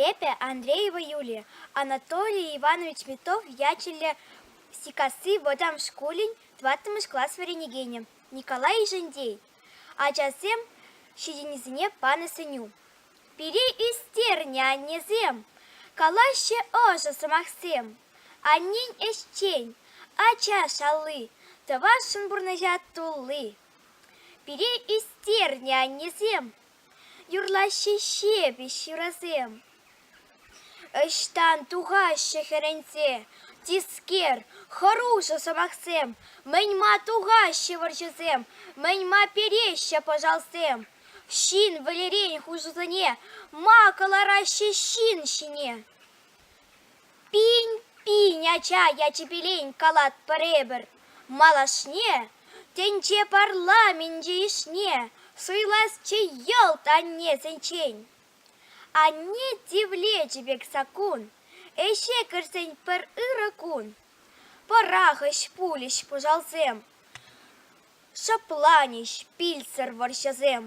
Эпӗ Андреева Юлия, Анатолий Иванович Миттов ячӗллӗ Сиккасси вӑтам шкулӗн тӑваттӑмӗш класс вӗренекенӗ Николай Ишентей. Ачасем ҫитӗннисене панӑ сӗнӳ. Пире ӳстернӗ аннесем, калаҫҫӗ ӑшӑ сӑмахсем. Аннен ӗҫчен, ача шалли, тӑвасшӑн пурнӑҫа тулли. Пире ӳстернӗ аннесем, юрлаҫҫӗ ҫепӗҫ юрӑсем. Ӑҫтан тухаҫҫӗ хӗрӗнсе тискер, хӑрушӑ сӑмахсем, Мӗн-ма тухаҫҫӗ вӑрҫӑсем, мӗн-ма переҫҫӗ пӑшалсем? Ҫын вӗлерен хушусене ма кӑлараҫҫӗ ҫын ҫине? Пин-пин ача ячӗпелен калатпӑр эпӗр. Малашне тӗнче парламенчӗ йышне суйласчӗ йӑлт аннесенчен. Анне тивлечӗ пек саккун, ӗҫе кӗрсен пӗр ырӑ кун. Пӑрахӑҫ пулӗҫ пӑшалсем, шӑпланӗҫ пилсӗр вӑрҫӑсем.